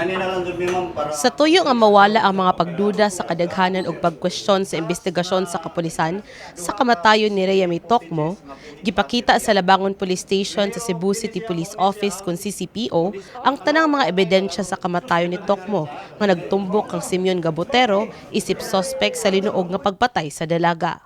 Ingani na lang jud mi, ma'am, para Sa tuyo nga mawala ang mga pagduda sa kadaghanan og pagkwestiyon sa investigasyon sa kapulisan sa kamatayon ni Rhea May Tocmo, gipakita sa Labangon Police Station sa Cebu City Police Office kung CCPO ang tanang mga ebidensya sa kamatayon ni Tocmo nga nagtumbok kang Simeon Gabutero isip suspect sa linuog nga pagpatay sa dalaga.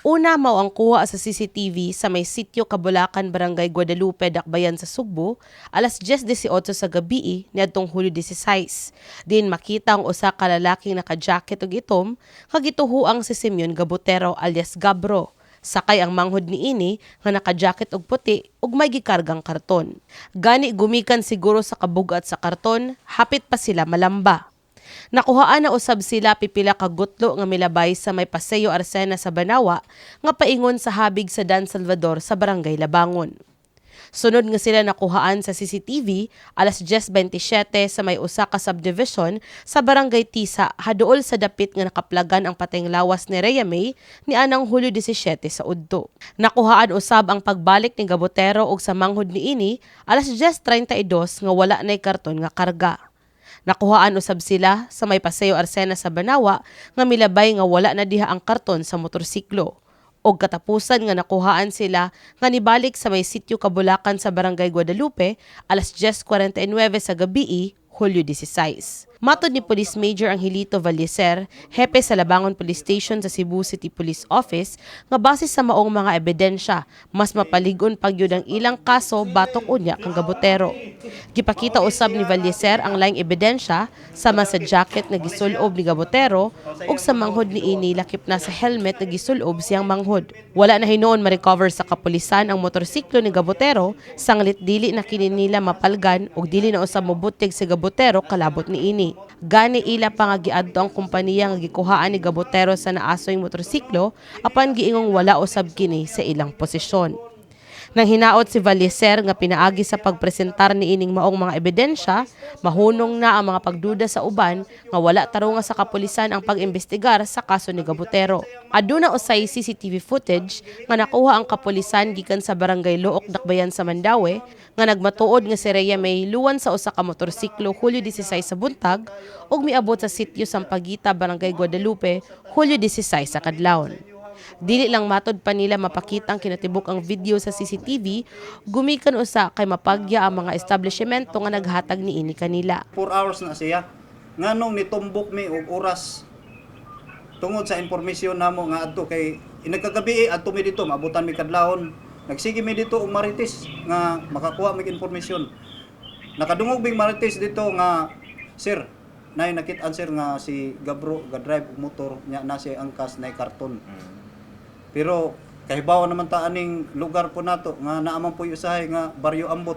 Una mao ang kuha sa CCTV sa may sitio Kabulacan, Barangay Guadalupe, Dakbayan sa Sugbo, alas 10:18 sa gabi niadtong Hulyo 16. Din makita ang usa ka lalaking naka-jacket ug itom kag gituhuang si Simeon Gabutero alias Gabro. Sakay ang manghod niini nga naka-jacket og puti ug may gikargang karton. Gani gumikan siguro sa kabugat sa karton, hapit pa sila malamba. Nakuhaan na usab sila pipila ka gutlo nga milabay sa may Paseo Arsena sa Banawa nga paingon sa habig sa Dan Salvador sa Barangay Labangon. Sunod nga sila nakuhaan sa CCTV alas 10:27 sa may usa ka subdivision sa Barangay Tisa, haduol sa dapit nga nakaplagan ang patayng lawas ni Rhea May ni anang Hulyo 17 sa udto. Nakuhaan usab ang pagbalik ni Gabutero og sa manghod niini alas 10:32 nga wala nay karton nga karga. Nakuhaan usab sila sa may Paseo Arsena sa Banawa nga milabay nga wala na diha ang karton sa motorsiklo. Og katapusan nga nakuhaan sila nga nibalik sa may sitio Kabulacan sa Barangay Guadalupe alas 10:49 sa gabii, Hulyo 16. Matod ni Police Major Angelito Vallecer, hepe sa Labangon Police Station sa Cebu City Police Office, nga base sa maong mga ebidensya, mas mapalig-on pagyud ang ilang kaso batok unya kang Gabutero. Gipakita usab ni Vallecer ang laing ebidensya sama sa jacket nga gisulob ni Gabutero ug sa manghod niini lakip na sa helmet nga gisulob siyang manghod. Wala na hinuon ma-recover sa kapulisan ang motorsiklo ni Gabutero sanglit dili na kini nila mapalgan ug dili na usab mobutyag si Gabutero kalabot niini. Gani ila pa nga giadto ang kompanya nga gikuhaan ni Gabutero sa naasoy motorsiklo, apan giingong wala usab kini sa ilang posisyon. Nang hinaot si Vallecer nga pinaagi sa pagpresentar ni ining maong mga ebidensya, mahunong na ang mga pagduda sa uban nga wala tarunga sa kapulisan ang pag-imbestigar sa kaso ni Gabutero. Aduna usay CCTV footage nga nakuha ang kapulisan gikan sa Barangay Looc, Dakbayan sa Mandaue nga nagmatuod nga si Rhea May luwan sa usa ka motorsiklo Hulyo 16 sa buntag ug miabot sa sitio Sampaguita, Barangay Guadalupe, Hulyo 16 sa kadlawon. Dili lang matod pa nila mapakita ang kinatibuk ang video sa CCTV, gumikan usa kay mapagya ang mga establishmento nga naghatag niini kanila. 4 hours na siya. Nganong nitumbok mi og oras tungod sa impormasyon namo nga adto kay inagkagabi adto mi dito, maabutan mi kadlawon. Nagsige mi dito og marites nga makakuha mig impormasyon. Nakadungog mig marites dito nga, "Sir, nay nakit-an, sir, nga si Gabro ga-drive og motor nya na siya angkas nay karton." Pero kahibaw naman ta aning lugar po nato nga naa man po usahay nga Baryo Ambot.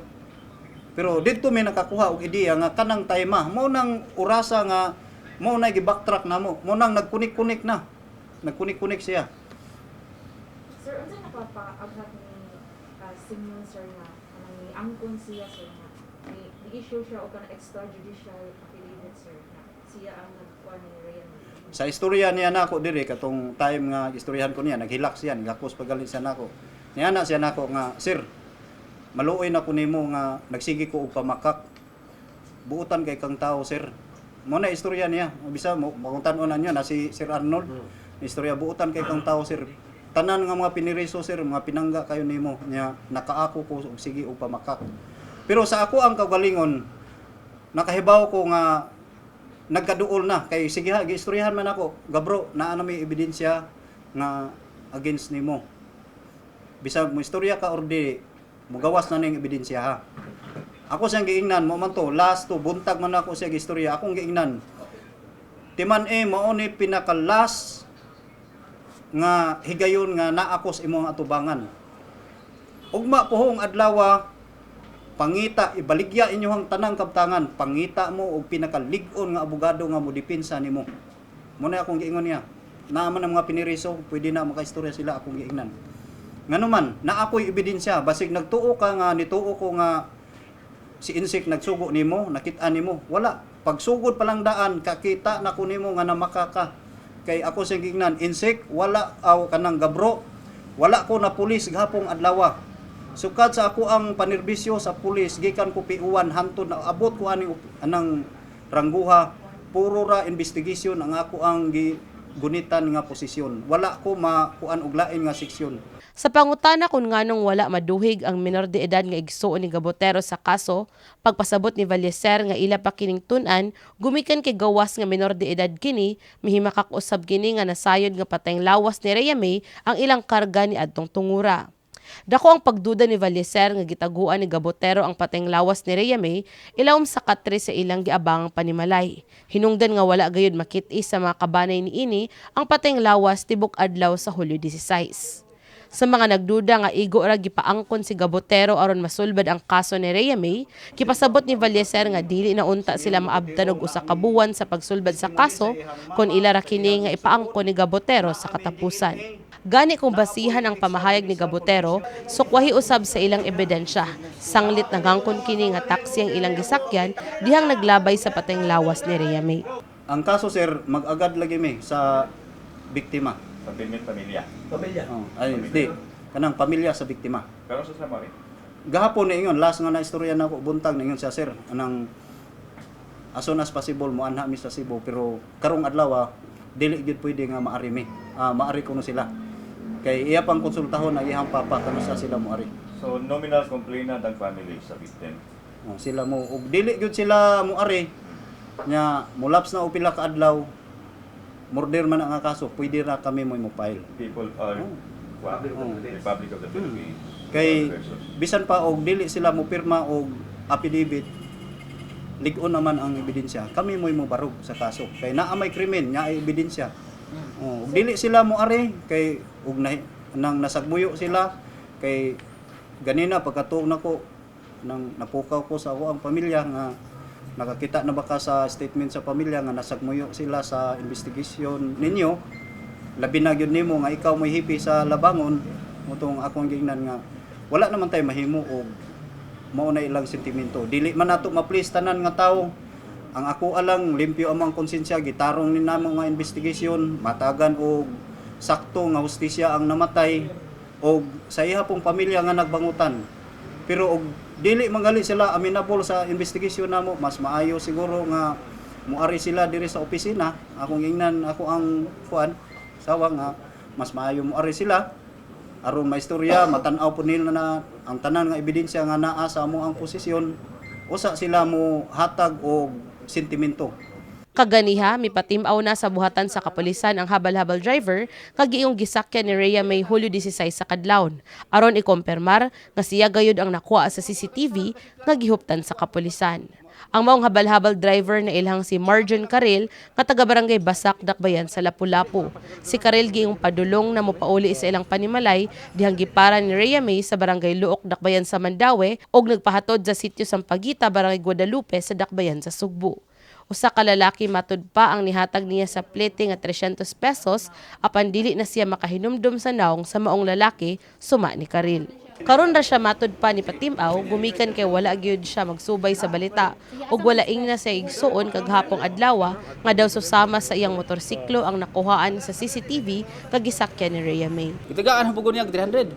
Pero didto may nakakuha og ideya nga kanang time mo nang orasa nga mo na gi-backtrack namo, mo nang nagkunik-kunik na. Nagkunik-kunik siya. Sir, unsa nakapaaghat ni Simeon, sir, nga kanang ni angkon siya, sir, nga ni issue siya og kanang extrajudicial affidavit, sir, na siya ang nagkuha ni Rhea May? Sa istorya niya nako diri katong time nga istoryahan ko niya, naghilak siya, nagakos pagali siya nako. Niya na siya nako nga, "Sir, maluoy na ko nimo nga nagsige ko og pamakak. Buutan kay kang tao, sir." Mo na istorya niya. Bisa mo kung tan-on niyo na si Sir Arnold. Istorya, "Buutan kay kang tao, sir. Tanan nga mga piniriso, sir, mga pinangga kayo nimo niya, nakaako ko og sige og pamakak." Pero sa ako ang kaugalingon, nakahibaw ko nga nagkaduol na kay sige ha, giistoryahan man ako, "Gabro, naa na may ebidensya nga against nimo. Bisag mo istorya ka or di, mugawas na ning ebidensya ha." Ako siyang giingnan mo man to, last to buntag man ako siya giistorya, akong giingnan, "Timan eh, mao ni pinaka last nga higayon nga naa ko sa imong atubangan. Ugma pohong adlaw, pangita, ibaligya inyohang tanang kabtangan, pangita mo og pinakalig-on nga abogado nga mo depensa nimo." Mo na akong giingon niya. Naa man ang mga piniriso, pwede na makaistorya sila, akong giingnan. Ngano man, na ako'y ebidensya, basig nagtuo ka nga nituo ko nga si Insik nagsugo nimo, nakita nimo, wala. Pagsugod pa lang daan, kakita na ko nimo nga namaka ka. Kay ako siyang giingnan, "Insik, wala aw kanang Gabro, wala ko na pulis gahapong adlaw. Sukad sa ako ang panerbisyo sa pulis, gikan ko P1 hantod na abot ko aning anang rangguha, puro ra investigation ang ako ang gunitan nga posisyon. Wala ko makuan og lain nga seksyon. Sa pangutana kung nganong wala maduhig ang minor de edad nga igsuon ni Gabotero sa kaso, pagpasabot ni Vallecer nga ila pa kining tun-an, gumikan kay gawas nga minor de edad kini, mihimakak usab kini nga nasayod nga patayng lawas ni Rhea May ang ilang karga ni adtong tungura. Dako ang pagduda ni Vallecer nga gitaguan ni Gabotero ang patayng lawas ni Rhea May ilawom sa katre sa ilang giabangang panimalay. Hinungdan nga wala gayud makit-i sa mga kabanay niini ang patayng lawas tibok adlaw sa Hulyo 16. Sa mga nagduda nga igo ra gipaangkon si Gabotero aron masulbad ang kaso ni Rhea May, gipasabot ni Vallecer nga dili na unta sila maabtan og usa ka buwan sa pagsulbad sa kaso kon ila ra kini nga ipaangkon ni Gabotero sa katapusan. Gani kung basihan ang pamahayag ni Gabotero, sukwahi usab sa ilang ebidensya. Sanglit nagangkon kini nga taksi ang ilang gisakyan dihang naglabay sa patayng lawas ni Rhea May. Ang kaso, sir, mag-agad lagi mi sa biktima. Sa pamilya. Pamilya. Oh, ay, di. Kanang pamilya sa biktima. Pero sa summary, Gahapon niingon, last nga na istorya na ako buntag niingon siya, sir, anang as soon as possible mo anha mi sa Cebu, pero karong adlaw dili gyud pwede nga maari mi. Ah, maari kuno sila. Kay iya pang konsultahon ang iyang papa kano sa sila moari. So nominal complainant ang family sa victim. Oh, sila mo ug dili gyud sila moari nya molaps na og pila ka adlaw, murder man ang kaso, pwede ra kami mo file. People are what? Oh. Republic of the Philippines. Kay versus. bisan pa og dili sila mo pirma og affidavit, lig-on naman ang ebidensya. Kami mo'y mobarog sa kaso. Kay naa may krimen, nya ay ebidensya. Oh, ug dili sila mo ari kay ug na, nang nasagbuyo sila kay ganina pagkatuog nako nang napukaw ko sa ako ang pamilya nga nakakita na baka sa statement sa pamilya nga nasagmuyo sila sa investigation ninyo, labi na gyud nimo nga ikaw mo'y hipi sa Labangon mutong akong gingnan nga wala naman tay mahimo og mao na ilang sentimento. Dili man nato ma-please tanan nga tawo. Ang ako alang limpyo among konsensya, gitarong ni namo nga investigation, matagan og sakto nga hustisya ang namatay og sa iha pong pamilya nga nagbangutan. Pero og dili mangali sila amenable sa investigation namo, mas maayo siguro nga muari sila diri sa opisina. Akong ingnan, ako ang kuan sawa nga mas maayo muari sila aron maistorya, matan-aw po nila na ang tanan nga ebidensya nga naa sa amo ang posisyon, usa sila mo hatag og sentimento. Kaganiha, mipatim-aw na sa buhatan sa kapulisan ang habal-habal driver kag giingong gisakyan ni Rhea May Hulyo 16 sa kadlawon. Aron ikumpirmar nga siya gayud ang nakuha sa CCTV nga gihuptan sa kapulisan. Ang maong habal-habal driver na ilhang si Marjon Karel nga taga Barangay Basak, Dakbayan sa Lapu-Lapu. Si Karel giingong padulong na mopauli sa ilang panimalay dihang gipara ni Rhea May sa Barangay Luok, Dakbayan sa Mandaue og nagpahatod sa sitio Sampaguita, Barangay Guadalupe sa Dakbayan sa Sugbo. Usa ka lalaki matud pa ang nihatag niya sa plete nga 300 pesos apan dili na siya makahinumdum sa naong sa maong lalaki suma ni Karil. Karon ra siya matud pa ni Patimaw gumikan kay wala gyud siya magsubay sa balita ug wala ingna sa igsuon kag hapong adlaw nga daw susama sa iyang motorsiklo ang nakuhaan sa CCTV kag gisakyan ni Rhea May. Itagaan ang pugon niya 300.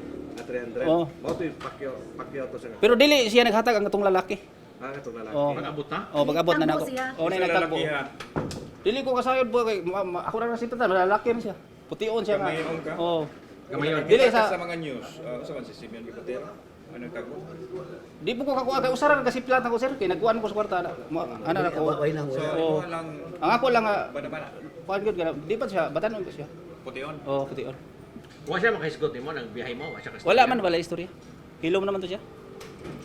300. Oo. Mao to yung Pacquiao to sa Pero dili siya naghatag ang atong lalaki. Ah, katong lalaki. Oh. Pag-abot na? Oh, pag-abot na nako. Oh, na nagtagbo. Dili ko kasayod po kay ako ra si tata, lalaki na siya. Pution siya nga. Gamayon ka? Oh. Gamayon. Dili Kita sa sa mga news, usa man si Simeon Gipotero, ang nagtago. Di po ko kakuha kay usaran kasi plata ko, sir, kay nagkuan ko sa kwarta ana. Ana na ko. So, Oo. imo lang Ang ako lang nga bana-bana. kuan gyud kana. Di pa siya batanon ko siya. Pution. Oh, pution. Wa siya makahisgot nimo nang biyahe mo, wa siya kastorya. Wala man, wala istorya. Hilom naman to siya.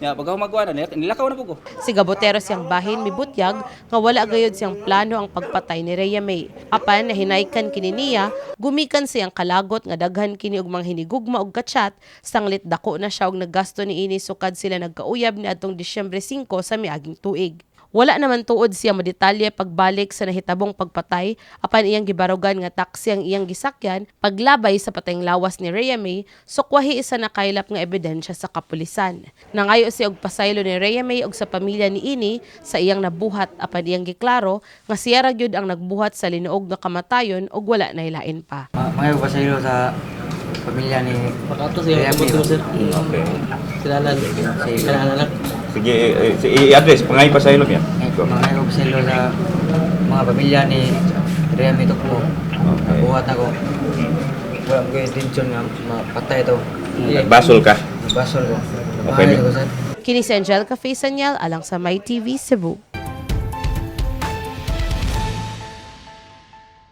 Ya, pag ako magkuan na nilakaw na po ko. Si Gabotero siyang bahin mibutyag nga wala gayud siyang plano ang pagpatay ni Rhea May. Apan nahinaykan kini niya, gumikan siyang kalagot nga daghan kini og mga hinigugma og kachat, sanglit dako na siya og naggasto niini sukad sila nagkauyab niadtong Disyembre 5 sa miaging tuig. Wala naman tuod siya modetalye pagbalik sa nahitabong pagpatay apan iyang gibarugan nga taksi ang iyang gisakyan paglabay sa patayng lawas ni Rhea May, sukwahi isa na kaylap nga ebidensya sa kapulisan. Nangayo siya og pasaylo ni Rhea May og sa pamilya niini sa iyang nabuhat apan iyang giklaro nga siya ra gyud ang nagbuhat sa linuog nga kamatayon ug wala nailain pa. Mga pasaylo sa pamilya ni Pagkato siya, Rhea May. tubod sir. Okay. Sila lang. Sige. Sila anak. Sige, i-address pangay pa sa ilom yan. Ay, Go. Mga pasaylo sa mga pamilya ni Rhea Mitokmo. Okay. Buhat ako. Wala ko intensyon nga mapatay to. Nagbasol ka? Nagbasol ko. Okay. Mahal ko sir. Kini si Angelica Faisaniel alang sa My TV Cebu.